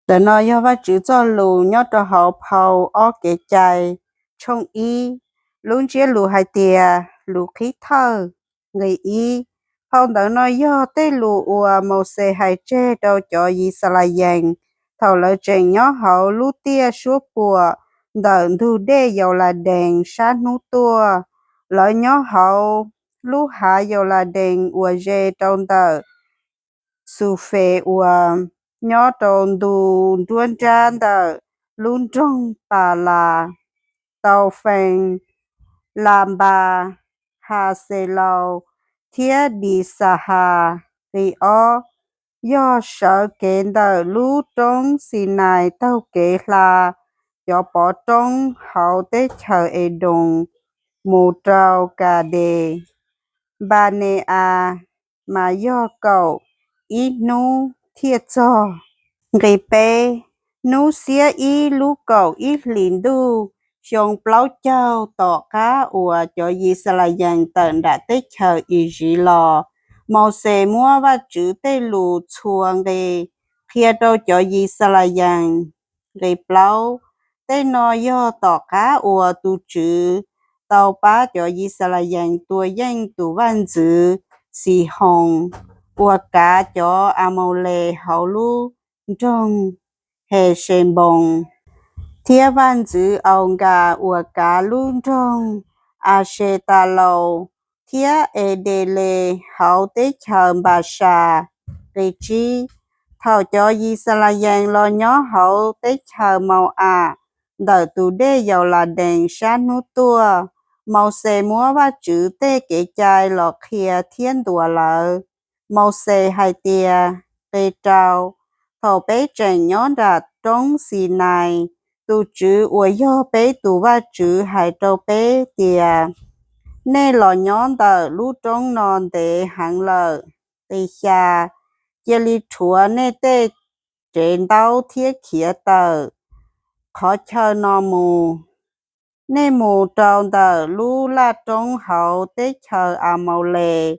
Ntawm no yog Vajtswv txoj lus nyob rau hauv phau ob Kev cai tshooj ib, lub ntsiab lus hais tias lus qhib thawj. Nqe ib, phau ntawv no yog tej lus uas Mauxes hais tseg rau cov Yixalayees thaum lawv tseem nyob hauv lub tiaj suab puam ntawm ntug dej Yauladees sab hnub tuaj. Lawv nyob hauv lub hav Yauladees uas ze rau ntawm Xufes uas nyob rau ntu nruab nrab ntawm lub nroog Pas Las, tau fees Las Npas, Has Xes Laus, thiab Dis Xas Has. Nqe ob, yog sawv kev ntawm lub roob Xinais taug kev hla cov pov roob hauv teb chaws Edoos mus rau Kades Npas Ne As, mas yog kaum ib hnub thiaj txog. Nqe peb, hnub xiab ib lub kaum ib hlis ntuj xyoo plaub caug tom qab uas cov Yixalayees tawm nram teb chaws Iziv los, Mauxes muab Vajtswv tej lus txhua nqe qhia rau cov Yixalayees. Nqe plaub, tej no yog tom qab uas tus Tswv tau pab cov Yixalayees tua yeej tus vaj ntxwv Xihoos uas kav cov Amaules hauv lub nroog Hesenpoos, thiab vaj ntxwv Aunkas uas kav lub nroog Asetalaus, thiab Edeles hauv teb chaws Npasas. Nqe tsib, thaum cov Yixalayees los nyob hauv teb chaws Mau-am ntawm tus dej Yauladees sab hnub tuaj, Mauxes muab Vajtswv tej kev cai los qhia thiab ntuas lawv. Mauxes hais tias, nqe rau, thaum peb tseem nyob nram roob Xinais, tus Tswv uas yog peb tus Vajtswv hais rau peb tias, nej los nyob ntawm lub roob no ntev heev lawm. Nqe xya, cia li rhuav nej tej tsev ntaub thiab khiav tawm qhov chaw no mus. Nej mus rau ntawm lub laj roob hauv teb chaws Amaules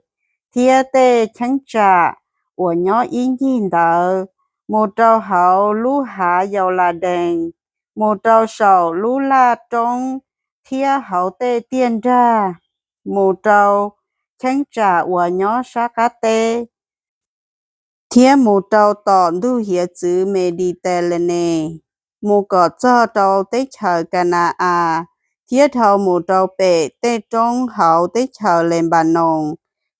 thiab tej cheeb tsam uas nyob ib ncig ntawd, mus rau hauv lub hav Yauladees, mus rau saum lub laj roob thiab hauv tej tiaj nrag, mus rau cheeb tsam uas nyob sab qab teb, thiab mus rau tom ntug hiav txwv Mediterranees, mus kom txog rau teb chaws Ka na-as, thiab dhau mus rau pem tej roob hauv teb chaws Lenpanoos,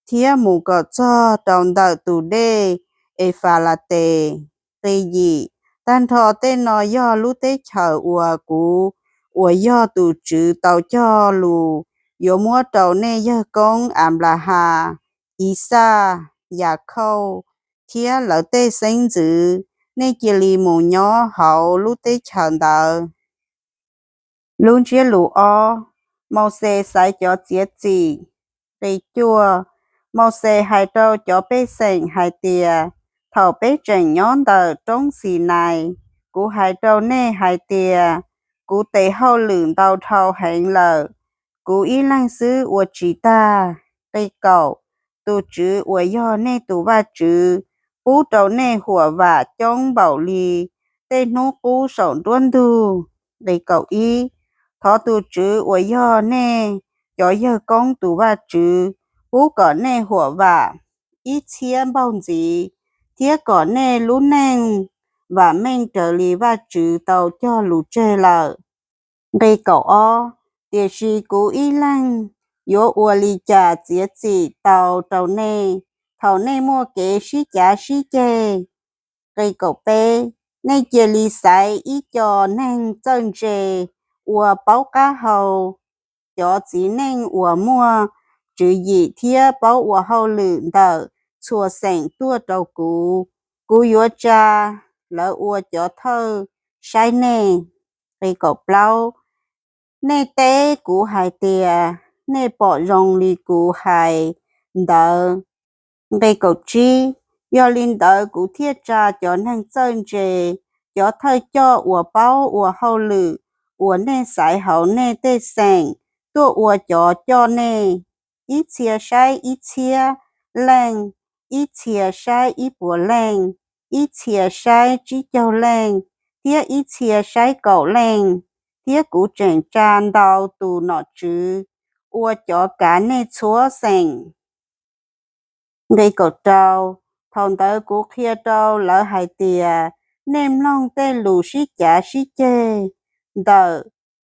thiab mus kom txog rau ntawm tus dej Efalates. Nqe yim, tag nrho tej no yog lub teb chaws uas kuv uas yog tus Tswv tau cog lus yuav muab rau nej yawg koob Anplahas, Ixaj, Yakhauj, thiab lawv tej xeeb ntxwv. Nej cia li mus nyob hauv lub teb chaws ntawd. Lub ntsiab lus ob, Mauxes xaiv cov txiav txim. Nqe cuaj, Mauxes hais rau cov pej xeem hais tias, thaum peb tseem nyob ntawm roob Xinais, kuv hais rau nej hais tias, kuv tes hauj lwm ntau dhau heev lawm, kuv ib leeg xwb ua tsis tag. Nqe kaum, tus Tswv uas yog nej tus Vajtswv pub rau nej huam vam coob npaum li tej hnub qub saum nruab ntug. Nqe kaum ib, thov tus Tswv uas yog nej cov yawg koob tus Vajtswv pub kom nej huam vam ib txhiab npaug ntxiv, thiab kom nej lub neej vam meej raws li Vajtswv tau cog lus tseg lawm. Nqe kaum ob, tiam sis kuv ib leeg yuav ua li cas txiav txim tau rau nej thaum nej muaj kev sib cav sib ceg? Nqe kaum peb, nej cia li xaiv ib co neeg txawj ntse uas paub qab hau cov txiv neej uas muaj tswv yim thiab paub ua hauj lwm ntawm txhua xeem tuaj rau kuv. Kuv yuav tsa lawv ua cov thawj saib nej. Nqe kaum plaub, nej teb kuv hais tias, nej pom zoo li kuv hais ntawd. Nqe kaum tsib, yog li ntawd kuv thiaj tsa cov neeg txawj ntse, cov thawj coj uas paub ua hauj lwm uas nej xaiv hauv nej tej xeem tuaj ua cov coj nej, ib txhia saib ib txhiab leej, ib txhia saib ib puas leej. ib txhia saib tsib caug leej, thiab ib txhia saib kaum leej, thiab kuv tseem tsa ntau tus nom tswv ua cov kav nej txhua xeem. Nqe kaum rau. Thaum ntawd kuv qhia rau lawv hais tias, nej mloog tej lus sib cav sib ceg ntawm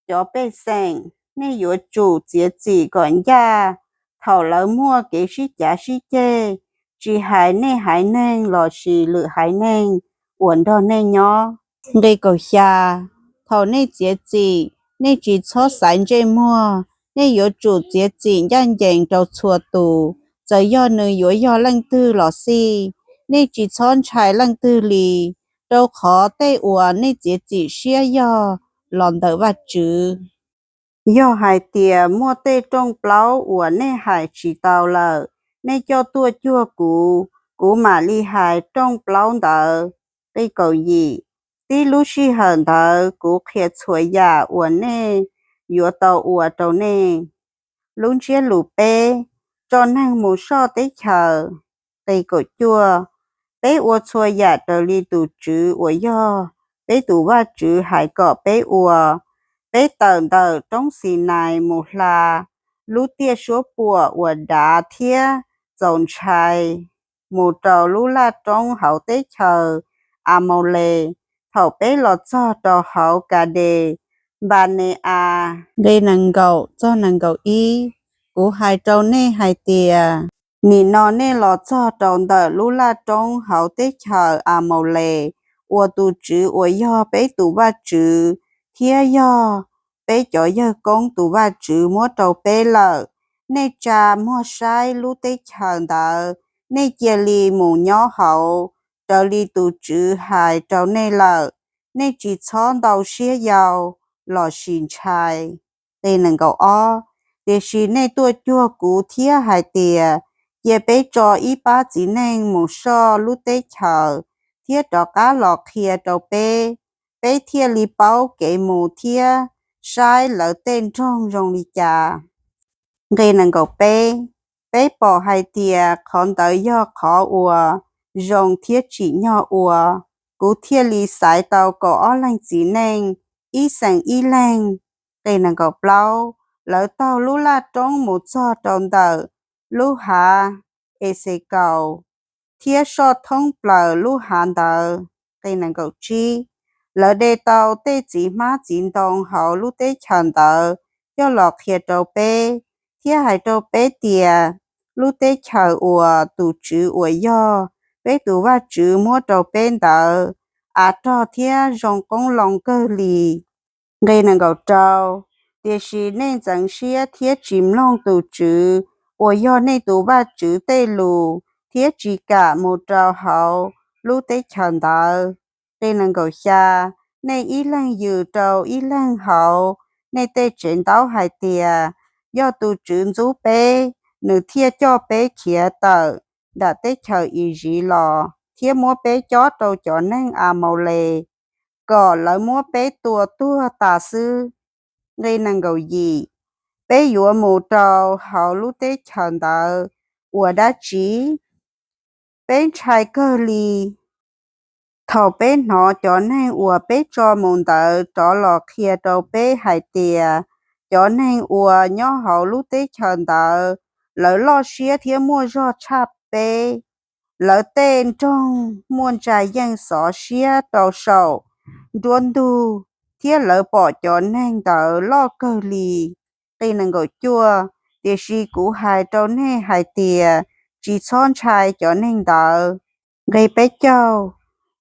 cov pej xeem, nej yuav tsum txiav txim kom ncaj thaum lawv muaj kev sib cav sib ceg, tsis hais nej haiv neeg lossis lwm haiv neeg uas nrog nej nyob. Nqe kaum xya. Thaum nej txiav txim, nej tsis txhob xaiv ntsej muag, nej yuav tsum txiav txim ncaj ncees rau txhua tus, txawm yog nws yuav yog leej twg los xij, nej tsis txhob ntshai leej twg li, rau qhov tej uas nej txiav txim siab yog los ntawm Vajtswv. Yog hais tias muaj tej rooj plaub uas nej hais tsis tau lawm, nej coj tuaj cuag kuv, kuv mam li hais rooj plaub ntawd. Nqe kaum yim. Tib lub sij hawm ntawd kuv qhia txhua yam uas nej yuav tau ua rau nej. Lub ntsiab lus peb, tso neeg mus soj teb chaws. Nqe kaum cuaj. Peb ua txhua yam raws li tus Tswv uas yog peb tus Vajtswv hais kom peb ua. Peb tawm ntawm roob Xinais mus hla lub tiaj suab puam uas dav thiab txaus ntshai, mus rau lub laj roob hauv teb chaws Amaules. Thaum peb los txog rau hauv Kades Npanea, nqe nees nkaum txog nees nkaum ib, kuv hais rau nej hais tias, nim no nej los txog rau ntawm lub laj roob hauv teb chaws Amaules uas tus Tswv uas yog peb tus Vajtswv thiab yog peb cov yawg koob tus Vajtswv muab rau peb lawm. Nej tsa muag saib lub teb chaws ntawd, nej cia li mus nyob hauv raws li tus Tswv hais rau nej lawm. Nej tsis txhob ntau siab yau lossis ntshai. Nqe nees nkaum ob, tiam sis nej tuaj cuag kuv thiab hais tias, cia peb tso ib pab txiv neej mus soj lub teb chaws thiab rov qab los qhia rau peb, peb thiaj li paub kev mus thiab saib lawv tej nroog zoo li cas. Nqe nees nkaum peb, peb pom hais tias qhov ntawd yog qhov uas zoo thiab tsim nyog ua, kuv thiaj li xaiv tau kaum ob leeg txiv neej, ib xeem ib leeg. Nqe nees nkaum plaub, lawv taug lub laj roob mus txog rau ntawm lub hav Exekaus thiab soj thoob plaws lub hav ntawd. Nqe nees nkaum tsib, lawv de tau tej txiv hmab txiv ntoo hauv lub teb chaws ntawd coj los qhia rau peb, thiab hais rau peb tias, lub teb chaws uas tus Tswv uas yog peb tus Vajtswv muab rau peb ntawd av rog thiab zoo qoob loo kawg li. Nqe nees nkaum rau, tiam sis nej ntxeev siab thiab tsis mloog tus Tswv uas yog nej tus Vajtswv tej lus thiab tsis kam mus rau hauv lub teb chaws ntawd. Nqe nees nkaum xya, nej ib leeg yws rau ib leeg hauv nej tej tsev ntaub hais tias, yog tus Tswv ntxub peb, nws thiaj coj peb khiav tawm nram teb chaws Iziv los thiab muab peb cob rau cov neeg Amaules kom lawv muab peb tua tuag tas xwb. Nqe nees nkaum yim, peb yuav mus rau hauv lub teb chaws ntawd ua dab tsi? Peb ntshai kawg li thaum peb hnov cov neeg uas peb tso mus ntawd rov los qhia rau peb hais tias, cov neeg uas nyob hauv lub teb chaws ntawd, lawv loj siab thiab muaj zog tshaj peb. Lawv tej nroog muaj ntsa yeej xov siab rau saum nruab ntug, thiab lawv pom cov neeg ntawd loj kawg li. Nqe nees nkaum cuaj, tiam sis kuv hais rau nej hais tias, tsis txhob ntshai cov neeg ntawd. Nqe peb caug,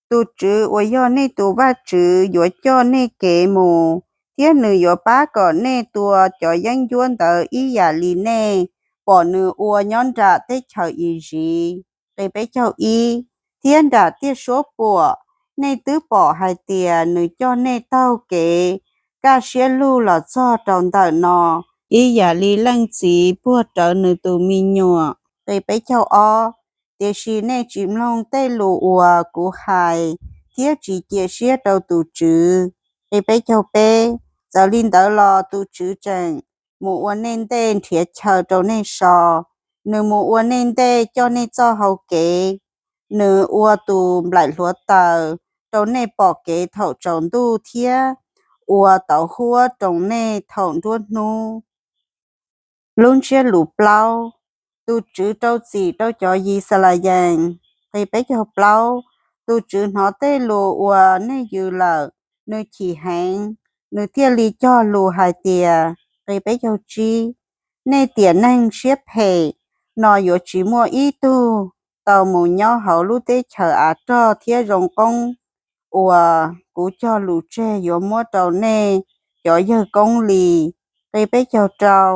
tus Tswv uas yog nej tus Vajtswv yuav coj nej kev mus, thiab nws yuav pab kom nej tua cov yeeb ncuab ntawd ib yam li nej pom nws ua nyob nram teb chaws Iziv. Nqe peb caug ib, thiab nram tiaj suab puam, nej twb pom hais tias nws coj nej taug kev kaj siab lug los txog rau ntawm no, ib yam li leej txiv puag rawv nws tus me nyuam. Nqe peb caug ob, tiam sis nej tsis mloog tej lus uas kuv hais, thiab tsis cia siab rau tus Tswv. Nqe peb caug peb, txawm li ntawd los tus Tswv tseem mus ua nej ntej nrhiav chaw rau nej so, nws mus ua nej ntej coj nej txoj hau kev. Nws ua tus nplaim hluav taws rau nej pom kev thaum tsaus ntuj thiab ua tauv huab rau nej thaum nruab hnub. Lub ntsiab lus plaub. Tus Tswv rau txim rau cov Yixalayees. Nqi peb caug plaub. Tus Tswv hnov tej lus uas nej yws lawm, nws chim heev, nws thiaj li cog lus hais tias, nqi peb caug tsib, nej tiam neeg siab phem no yuav tsis muaj ib tug tau mus nyob hauv lub teb chaws av rog thiab zoo qoob uas kuv cog lus tseg yuav muab rau nej cov yawg koob li. Nqi peb caug rau.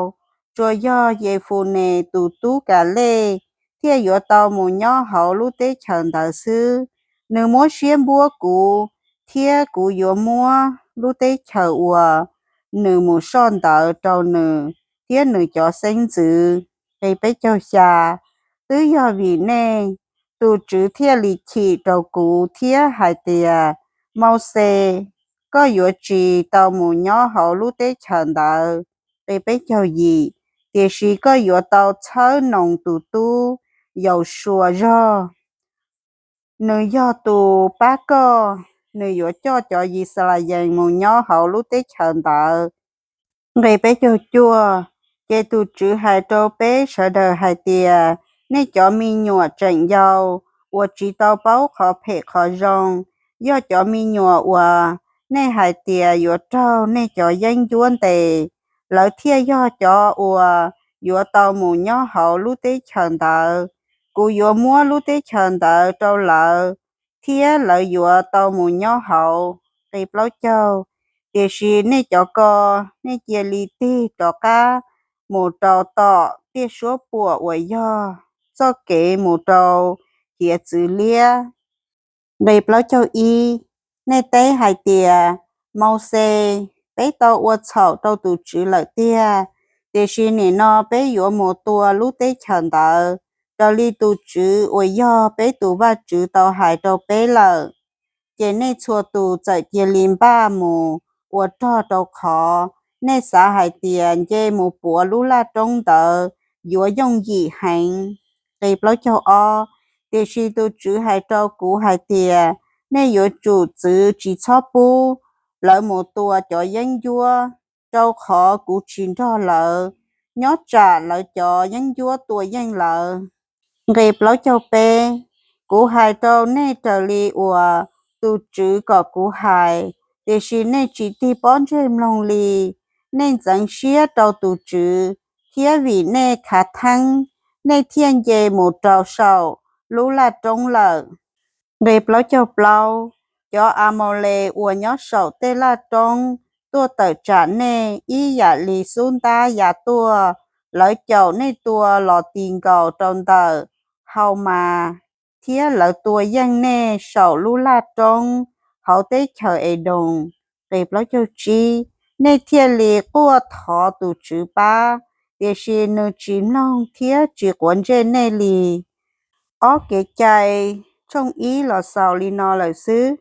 Tsuas yog Yefunes tus tub Kalej thiaj yuav tau mus nyob hauv lub teb chaws ntawd xwb. Nws muab siab npuab kuv, thiab kuv yuav muab lub teb chaws uas nws mus soj ntawd rau nws thiab nws cov xeeb ntxwv. Nqi peb caug xya. Twb yog vim nej, tus Tswv thiaj li chim rau kuv thiab hais tias, Mauxes, koj yuav tsis tau mus nyob hauv lub teb chaws ntawd. Nqi peb caug yim. Tiam sis koj yuav tau txhawb noos tus tub Yausuas zog, nws yog tus pab koj, nws yuav coj cov Yixalayees mus nyob hauv lub teb chaws ntawd. Nqi peb caug cuaj. Ces tus Tswv hais rau peb sawv daws hais tias, nej cov me nyuam tseem yau uas tsis tau paub qhov phem qhov zoo, yog cov me nyuam uas nej hais tias yuav raug nej cov yeeb ncuab ntes, lawv thiaj yog cov uas yuav tau mus nyob hauv lub teb chaws ntawd. Kuv yuav muab lub teb chaws ntawd rau lawv, thiab lawv yuav tau mus nyob hauv. Nqi plaub caug. Tiam sis nej cov ko, nej cia li tig rov qab mus rau tom tiaj suab puam uas yog txoj kev mus rau hiav txwv liab. Nqi plaub caug ib. Nej teb hais tias, Mauxes, peb tau ua txhaum rau tus Tswv lawm tiag, tiam sis nim no peb yuav mus tua lub teb chaws ntawd, raws li tus Tswv uas yog peb tus Vajtswv tau hais rau peb lawm. Ces nej txhua tus txawm cia li npaj mus ua rog, rau qhov nej xav hais tias nce mus puav lub laj roob ntawd yuav yooj yim heev. Nqi plaub caug ob. Tiam sis tus Tswv hais rau kuv hais tias, nej yuav tsum txwv tsis txhob pub lawv mus tua cov yeeb ncuab, rau qhov kuv tsis nrog lawv, nyob tsam lawv cov yeeb ncuab tua yeej lawv. Nqi plaub caug peb. Kuv hais rau nej raws li uas tus Tswv kom kuv hais, tiam sis nej tsis tig pob ntseg mloog li. Nej ntxeev siab rau tus Tswv, thiab vim nej khav theeb, nej thiaj nce mus rau saum lub laj roob lawm. Nqi plaub caug plaub. Cov Amaules uas nyob saum tej laj roob tuaj tawm tsam nej ib yam li xub ntab ya tuaj. Lawv caum nej tua los ti nkaus rau ntawm Haumas, thiab lawv tua yeej nej saum lub laj roob hauv teb chaws Edoos. Nqi plaub caug tsib. Nej thiaj li quaj thov tus Tswv pab, tiam sis nws tsis mloog thiab tsis quav ntsej nej li. Ob Kev cai tshooj ib los xaus li no lawm xwb.